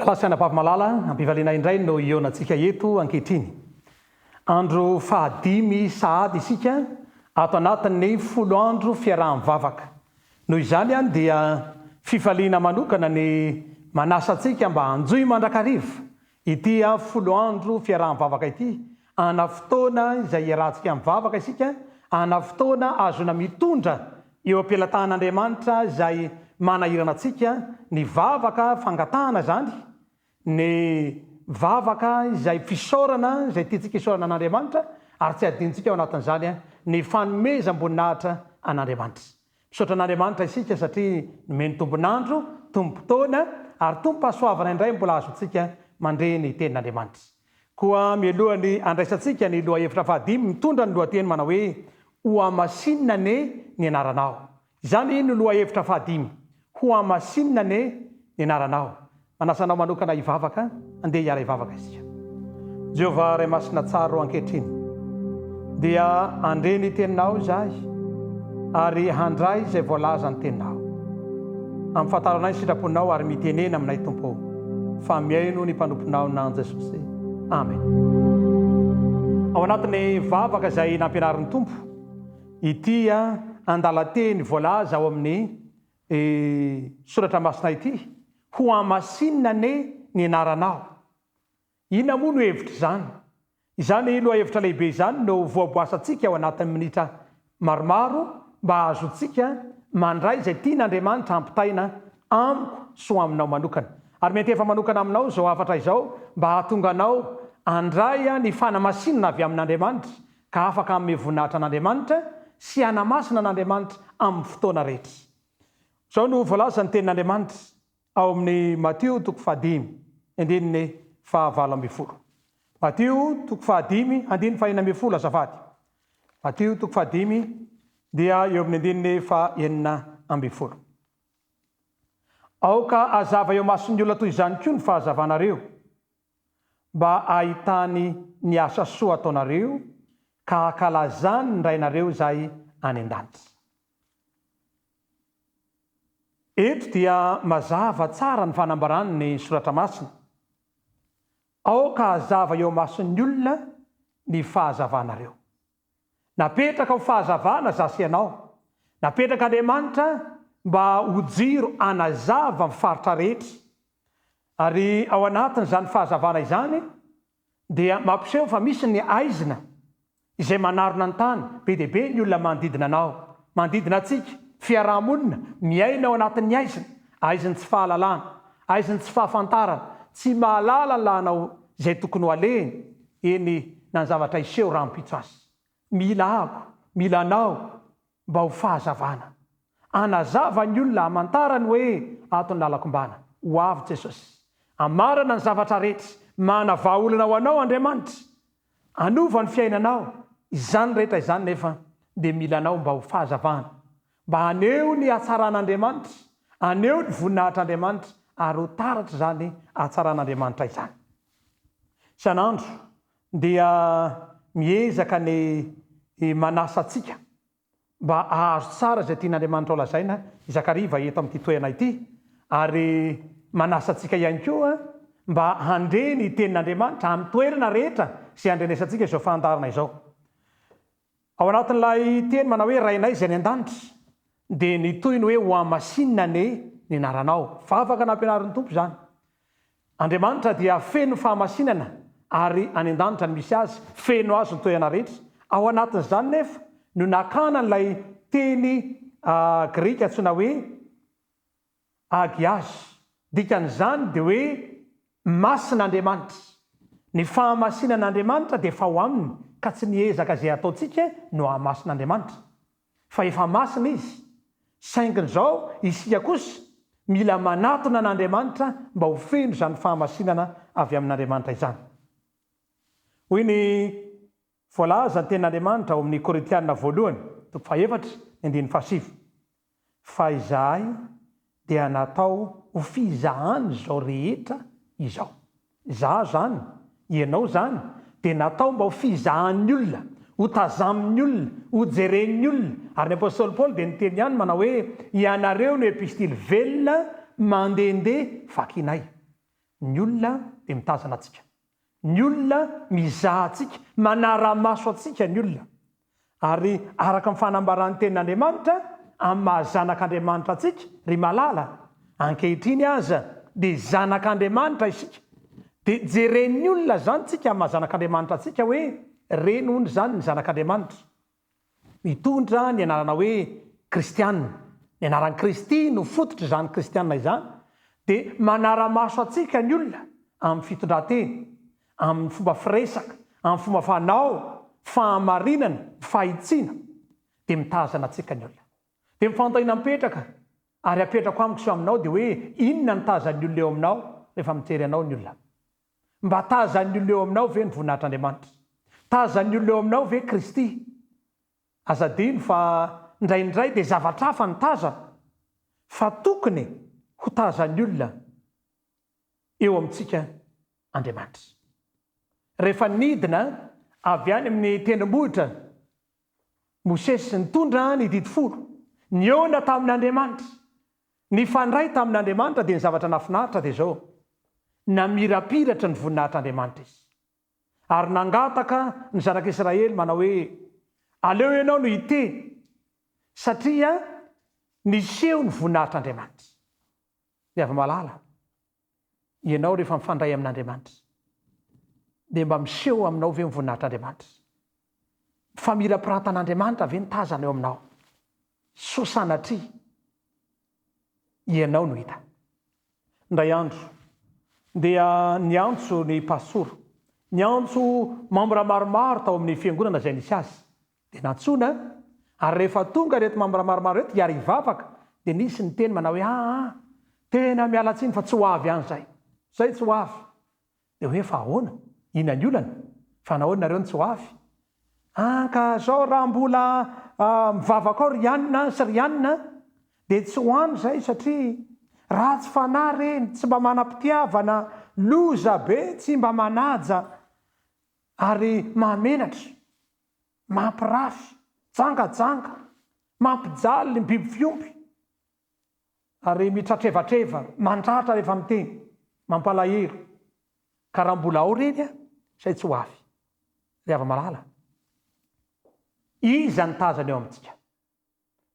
Rahalahy sy anabavy malala, am-pifaliana indray no hihaonantsika eto ankehitriny. Andro fahadimy sahady isika ato anatin'ny folo andro fiaraha-mivavaka. Noho izany dia fifaliana manokana ny manasa antsika mba hanjohy mandrakariva ity folo andro fiaraha-mivavaka ity, ana fotoana izay iarahantsika mivavaka isika, ana fotoana ahazoana mitondra eo am-pelatahan'Andriamanitra izay manahirana antsika, ny vavaka fangatahana izany, ny vavaka izay fisaorana izay tiantsika hisaorana an'Andriamanitra, ary tsy adinontsika ao anatin'izany ny fanomezam-boninahitra an'Andriamanitra. Misaotra an'Andriamanitra isika satria nomeny tombon'andro, tombom-potoana ary tombom-pahasoavana indray mbola azontsika mandre ny tenin'Andriamanitra. Koa mialoha ny handraisantsika ny lohahevitra fahadimy mitondra ny lohateny manao hoe Hohamasinina anie ny anaranao. Izany no lohahevitra fahadimy, Hohamasinina anie ny anaranao. Manasa anao manokana hivavaka, andeha hiara-hivavaka isika. Jehovah Ray Masina tsara ô ankehitriny dia handre ny teninao izahay ary handray izay voalaza ny teninao. Ampifantaro anay ny sitraponao ary mitenena aminay Tompo ô fa mihaino ny mpanomponao nan Jesosy. Amen. Ao anatin'ny vavaka izay nampianarin'ny Tompo ity andalan-teny voalaza ao amin'ny Soratra Masina ity, Hohamasinina anie ny anaranao. Inona moa no hevitr'izany? Izany lohahevitra lehibe izany no voaboasantsika ao anatin'ny minitra maromaro mba hahazoantsika mandray izay tian'Andriamanitra hampitaina amiko sy ho aminao manokana. Ary miantefa manokana aminao izao hafatra izao mba hahatonga anao handray ny fanamasinana avy amin'Andriamanitra ka afaka hanome voninahitra an'Andriamanitra sy hanamasina an'Andriamanitra amin'ny fotoana rehetra. Izao no voalazan'ny Tenin'Andriamanitra ao amin'ny Matio toko fahadimy, andininy fahavalo ambin'ny folo. Matio toko fahadimy, andininy fahenina ambin'ny folo, azafady. Matio toko fahadimy dia eo amin'ny andininy fahenina ambin'ny folo. Aoka hazava eo imason'ny olona toy izany koa ny fahazavanareo, mba hahitany ny asa soa ataonareo ka hankalazany ny Rainareo izay any an-danitra. Eto dia mazava tsara ny fanambarany ny Soratra Masina, Aoka hazava eo imason'ny olona ny fahazavanareo. Napetraka ho fahazavana za sy ianao. Napetrak'Andriamanitra mba ho jiro hanazava ny faritra rehetra. Ary ao anatin'izany fahazavana izany dia mampiseho fa misy ny haizina izay manarona ny tany, be dia be ny olona manodidina anao, manodidina antsika, fiaraha-monina, miaina ao anatin'ny haizina, haizin'ny tsy fahalalana, haizin'ny tsy fahafantarana, tsy mahalala ny lahanao izay tokony ho alehiny, eny na ny zavatra hiseho rahampitso aza. Mila ako, mila anao mba ho fahazavana. Hanazava ny olona hamantarany hoe ato ny lalako-mbana. Ho avy Jesosy. Hamarana ny zavatra rehetra. Mana vahaolana ho anao Andriamanitra. Hanova ny fiainanao. Izany rehetra izany nefa dia mila anao mba ho fahazavana. Mba haneho ny hatsaran'Andriamanitra, haneho ny voninahitr'Andriamanitra ary ho taratra izany hatsaran'Andriamanitra izany. Isan'andro dia miezaka ny manasa antsika mba hahazo tsara izay tian'Andriamanitra ho lazaina i Zakariva eto amin'ity toerana ity ary manasa antsika ihany koa mba handre ny tenin'Andriamanitra amin'ny toerana rehetra izay handrenesantsika izao fandaharana izao. Ao anatin'ilay teny manao hoe Rainay izay any an-danitra dia ny tohiny hoe Hohamasinina anie ny anaranao. Vavaka nampianarin'ny Tompo izany. Andriamanitra dia feno fahamasinana ary any an-danitra no misy Azy, feno Azy ny toerana rehetra. Ao anatin'izany nefa no nakana an'ilay teny grika antsoina hoe Agias. Dikan'izany dia hoe masina Andriamanitra. Ny fahamasinan'Andriamanitra dia efa ao aminy ka tsy ny ezaka izay ataontsika no hahamasina Andriamanitra. Fa efa masina Izy. Saingy izao isika kosa mila manatona an'Andriamanitra mba ho feno izany fahamasinana avy amin'Andriamanitra izany. Hoy ny voalaza ny tenin'Andriamanitra ao amin'ny Korintiana voalohany, toko fahefatra, ny andininy fahasivy. Fa izahay dia natao ho fizahana izao rehetra izao. Izaho izany, ianao izany, dia natao mba ho fizahan'ny olona, ho tazamin'ny olona, ho jeren'ny olona. Ary ny apostoly Paoly dia niteny ihany manao hoe, Ianareo no epistily velona mandehandeha vakinay. Ny olona dia mitazana antsika. Ny olona mizaha antsika, manara-maso antsika ny olona. Ary araka ny fanambaran'ny Tenin'Andriamanitra, amin'ny maha zanak'Andriamanitra antsika, ry malala, ankehitriny aza dia zanak'Andriamanitra isika. Dia jeren'ny olona izany tsika amin'ny maha zanak'Andriamanitra antsika hoe, reny hono izany ny zanak'Andriamanitra. Mitondra ny anarana hoe Kristiana, ny anaran'i Kristy no fototr'izany Kristiana izany, dia manara-maso antsika ny olona amin'ny fitondran-tena, amin'ny fomba firesaka, amin'ny fomba fanao, fahamarinana, fahitsiana, dia mitazana antsika ny olona. Dia ny fanontaniana mipetraka, ary apetrako amiko sy aminao dia hoe inona no tazan'ny olona eo aminao rehefa mijery anao ny olona? Mba tazan'ny olona eo aminao ve ny voninahitr'Andriamanitra? Tazan'ny olona eo aminao ve Kristy? Aza adino fa indraindray dia zavatra hafa no tazana, fa tokony ho tazan'ny olona eo amintsika Andriamanitra. Rehefa nidina avy any amin'ny tendrombohitra Mosesy nitondra ny didy folo, nihaona tamin'Andriamanitra, nifandray tamin'Andriamanitra dia ny zavatra nahafinaritra dia izao, namirapiratra ny voninahitr'Andriamanitra izy. Ary nangataka ny zanak'Israely manao hoe, Aleo ianao no hiteny, satria niseho ny voninahitr'Andriamanitra. Ry hava-malala, Ianao rehefa mifandray amin'Andriamanitra dia mba miseho aminao ve ny voninahitr'Andriamanitra? Ny famirapiratan'Andriamanitra ve ny tazana eo aminao? Soa sanatria ianao no hita. Indray andro dia niantso ny pastora, niantso mambra maromaro tao amin'ny fiangonana izay nisy azy. Dia nantsoina, ary rehefa tonga ireto mambra maromaro ireto hiara hivavaka, dia nisy niteny manao hoe, aa, tena miala tsiny fa tsy ho avy any izay. Izay tsy ho avy. Dia hoe fa ahoana? Inona ny olana? Fa nahoana nareo no tsy ho avy? An, ka zao raha mbola mivavaka ao ry anona sy ry anona, dia tsy ho any izay satria ratsy fanahy ireny, tsy mba manam-pitiavana, loza be, tsy mba manaja, ary mahamenatra. Mampirafy, jangajanga, mampijaly ny biby fiompy, ary mitratrevatreva, mandratra rehefa miteny, mampalahelo. Ka raha mbola ao ireny an, izay tsy ho avy. Ry hava-malala, iza no tazana eo amintsika?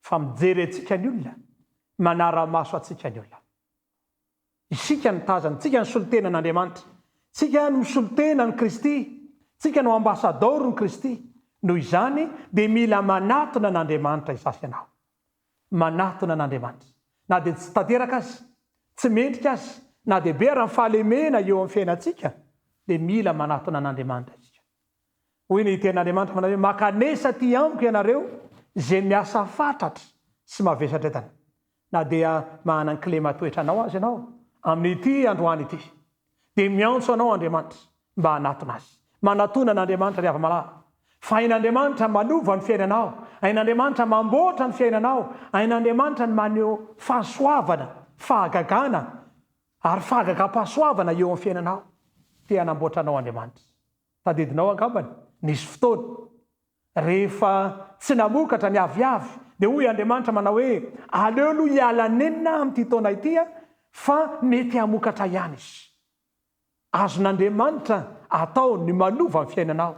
Fa mijery antsika ny olona, manara-maso antsika ny olona. Isika no tazana, tsika no solontenan'Andriamanitra, tsika no misolo tena an'i Kristy, tsika no ambasadaoron'i Kristy. Noho izany dia mila manatona an'Andriamanitra izaho sy ianao. Manatona an'Andriamanitra. Na dia tsy tanteraka aza, tsy mendrika aza, na dia be ara ny fahalemena eo amin'ny fiainantsika, dia mila manatona an'Andriamanitra isika. Hoy ny tenin'Andriamanitra manao hoe, Mankanesa aty amiko ianareo izay miasa fatratra sy mavesatra entana. Na dia manan kilema toetra anao aza ianao amin'ity androany ity, dia miantso anao Andriamanitra mba hanatona Azy. Manatona an'Andriamanitra ry hava-malala. Fa hain'Andriamanitra manova ny fiainanao, hain'Andriamanitra mamboatra ny fiainanao, hain'Andriamanitra ny maneho fahasoavana, fahagagana ary fahagagam-pahasoavana eo amin'ny fiainanao. Te hanamboatra anao Andriamanitra. Tadidinao angambany, nisy fotoana, rehefa tsy namokatra ny aviavy, dia hoy Andriamanitra manao hoe, Aleo aloha hiala nenina amin'ity taona ity fa mety hamokatra ihany izy. Azon'Andriamanitra atao ny manova ny fiainanao.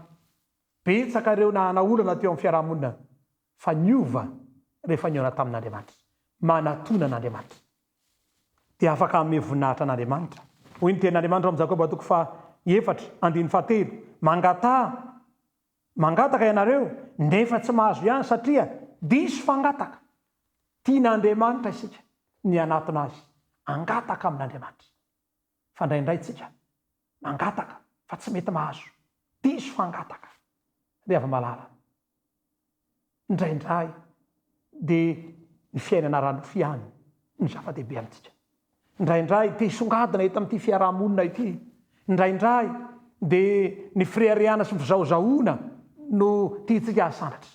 Betsaka ireo nahana olana teo amin'ny fiarahamonina fa niova rehefa nihaona tamin'Andriamanitra. Manatona an'Andriamanitra. Dia afaka hanome voninahitra an'Andriamanitra. Hoy ny tenin'Andriamanitra ao amin'ny Jakoba toko faha-efatra, andininy fahatelo, Mangataha, mangataka ianareo, nefa tsy mahazo ihany satria diso fangataka. Tian'Andriamanitra isika ny hanatona Azy, hangataka amin'Andriamanitra. Fa indraindray tsika mangataka fa tsy mety mahazo, diso fangataka ry hava-malala. Indraindray dia ny fiainana ara-nofo ihany no zava-dehibe amintsika. Indraindray te hisongadina eto amin'ity fiaraha-monina ity. Indraindray dia ny fireharehana sy ny fizahozahoana no tiantsika hasandratra.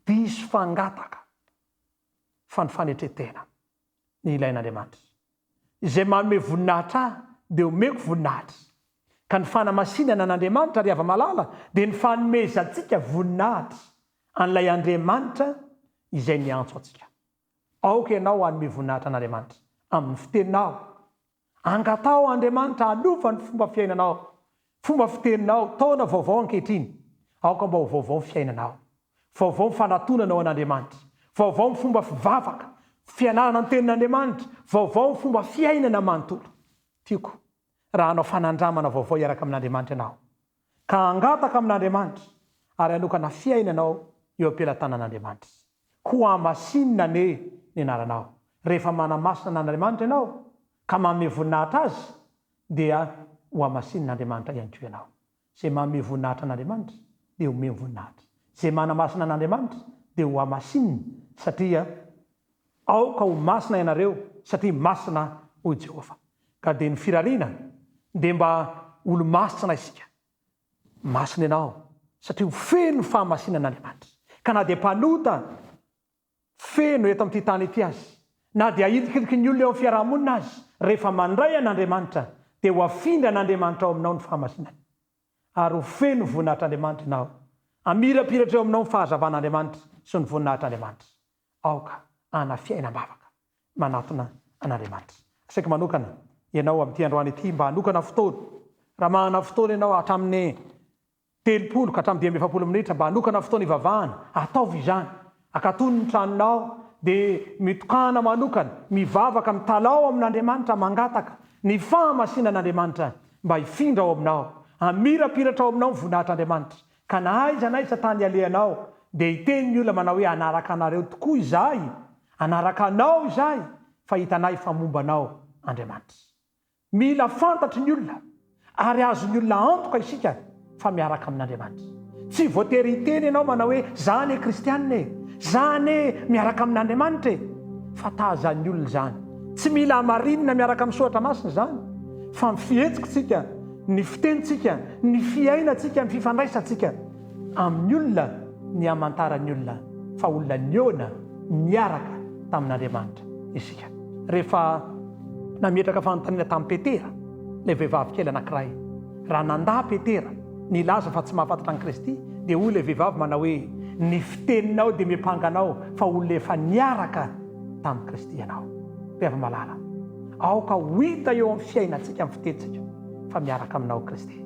Diso fangataka fa ny fanetren-tena ny ilain'Andriamanitra. Izay manome voninahitra Ahy dia omeko voninahitra. Ka ny fanamasinana an'Andriamanitra, ry hava-malala, dia ny fanomezantsika voninahitra an'ilay Andriamanitra izay niantso antsika. Aoka ianao hanome voninahitra an'Andriamanitra amin'ny fiteninao, Angataho Andriamanitra hanova ny fomba fiainanao, fomba fiteninao, taona vaovao ankehitriny. Aoka mba ho vaovao ny fiainanao. Vaovao ny fanatonanao an'Andriamanitra. Vaovao ny fomba fivavaka, fianarana ny Tenin'Andriamanitra. Vaovao ny fomba fiainana manontolo. Tiako raha hanao fanandramana vaovao hiaraka amin'Andriamanitra ianao, ka hangataka amin'Andriamanitra ary hanokana fiainanao eo am-pelatanan'Andriamanitra. Hohamasinina anie ny anaranao. Rehefa manamasina an'Andriamanitra ianao, ka manome voninahitra Azy, dia hohamasinin'Andriamanitra ihany koa ianao. Izay manome voninahitra an'Andriamanitra dia omeny voninahitra. Izay manamasina an'Andriamanitra dia hohamasininy, satria aoka ho masina ianareo, satria masina hoy Jehovah. Ka dia ny firariana dia mba olo-masina isika. Masina ianao, satria ho feno fahamasinan'Andriamanitra. Ka na dia mpanota feno eto amin'ity tany ity aza, na dia ahirikiriky ny olona eo amin'ny fiaraha-monina aza, rehefa mandray an'Andriamanitra, dia ho afindran'Andriamanitra ao aminao ny fahamasinany, ary ho feno voninahitr'Andriamanitra ianao. Hamirapiratra eo aminao ny fahazavan'Andriamanitra sy ny voninahitr'Andriamanitra. Aoka hana fiainam-bavaka manatona an'Andriamanitra. Asaiko manokana ianao amin'ity androany ity mba hanokana fotoana, raha manana fotoana ianao hatramin'ny 30 ka hatramin'ny 45 minitra mba hanokana fotoana hivavahana, ataovy izany. Akatony ny tranonao dia mitokàna manokana, mivavaka, mitalaho amin'Andriamanitra, mangataka ny fahamasinan'Andriamanitra mba hifindra ao aminao, hamirapiratra ao aminao ny voninahitr'Andriamanitra. Ka na aiza na aiza tany alehanao dia hiteny ny olona manao hoe hanaraka anareo tokoa izahay, hanaraka anao izahay fa hitanay fa momba anao Andriamanitra. Mila fantatry ny olona ary azon'ny olona antoka isika fa miaraka amin'Andriamanitra. Tsy voatery hiteny ianao manao hoe za anie kristianina e, za anie miaraka amin'Andriamanitra e! Fa tazan'ny olona izany. Tsy mila hamarinina miaraka amin'ny soratra masina izany fa ny fihetsikitsika, ny fitenintsika, ny fiainantsika, ny fifandraisantsika amin'ny olona ny hamantaran'ny olona fa olona nihaona, niaraka tamin'Andriamanitra isika. Rehefa nametraka fanontaniana tamin'i Petera ilay vehivavy kely anankiray, raha nandà Petera nilaza fa tsy mahafantatra an'i Kristy, dia hoy ilay vehivavy manao hoe, Ny fiteninao dia miampanga anao fa olona efa niaraka tamin'i Kristy ianao. Ry hava-malala, aoka ho hita eo amin'ny fiainantsika ny fitenintsika fa miaraka aminao Kristy.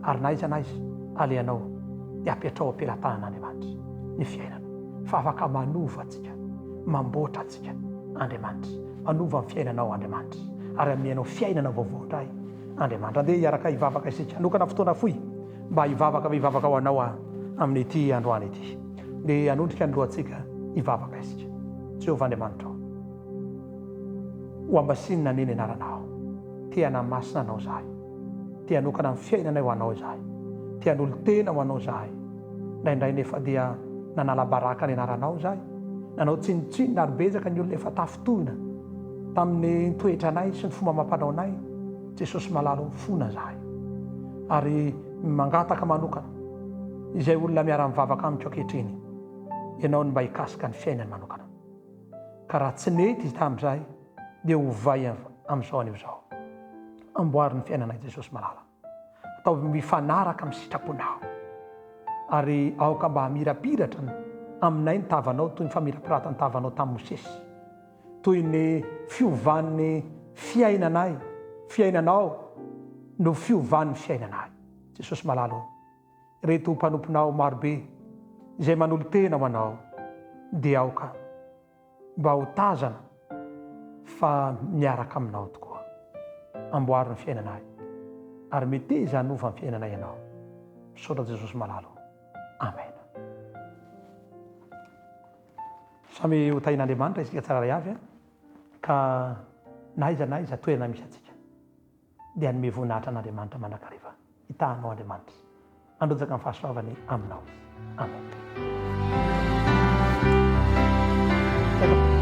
Ary na aiza na aiza alehanao dia apetraho am-pelatanan'Andriamanitra ny fiainana fa afaka manova antsika, mamboatra antsika Andriamanitra. Manova ny fiainanao Andriamanitra ary hanome anao fiainana vaovao indray Andriamanitra. Andeha hiaraka hivavaka isika. Hanokana fotoana fohy mba hivavaka hivavaka ho anao aho amin'ity androany ity. Dia hanondrika ny lohantsika hivavaka isika. Jehovah Andriamanitra ô, ho hamasinina anie ny anaranao. Te hanamasina anao izahay. Te hanokana ny fiainanay ho anao izahay. Te hanolo-tena ho anao izahay. Indraindray nefa dia nanala baraka ny anaranao izahay. Nanao tsinontsinona ary betsaka ny olona efa tafintohina tamin'ny toetranay sy ny fomba amam-panaonay. Jesosy malala mifona izahay. Ary mangataka manokana izay olona miara-mivavaka amiko ankehitriny, ianao no mba hikasika ny fiainany manokana. Ka raha tsy nety izy tamin'izay dia ovay amin'izao anio izao. Amboary ny fiainanay Jesosy malala. Ataovy mifanaraka amin'ny sitraponao. Ary aoka mba hamirapiratra aminay ny tavanao toy ny famirapiratan'ny tavanao tamin'i Mosesy. Toy ny fiovan'ny fiainanay, fiainanao no fiovan'ny fiainanay. Jesosy malala ô, ireto mpanomponao marobe izay manolo-tena ho anao dia aoka mba ho tazana fa miaraka aminao tokoa. Amboaro ny fiainanay ary meteza hanova ny fiainanay ianao. Misaotra Jesosy malala o. Amen. Samy ho tahin'Andriamanitra isika tsirairay avy ka na aiza na aiza toerana misy antsika dia hanome voninahitra an'Andriamanitra mandrakariva. Hitaha anao Andriamanitra. Handrotsaka ny fahasoavany aminao Izy. Amen.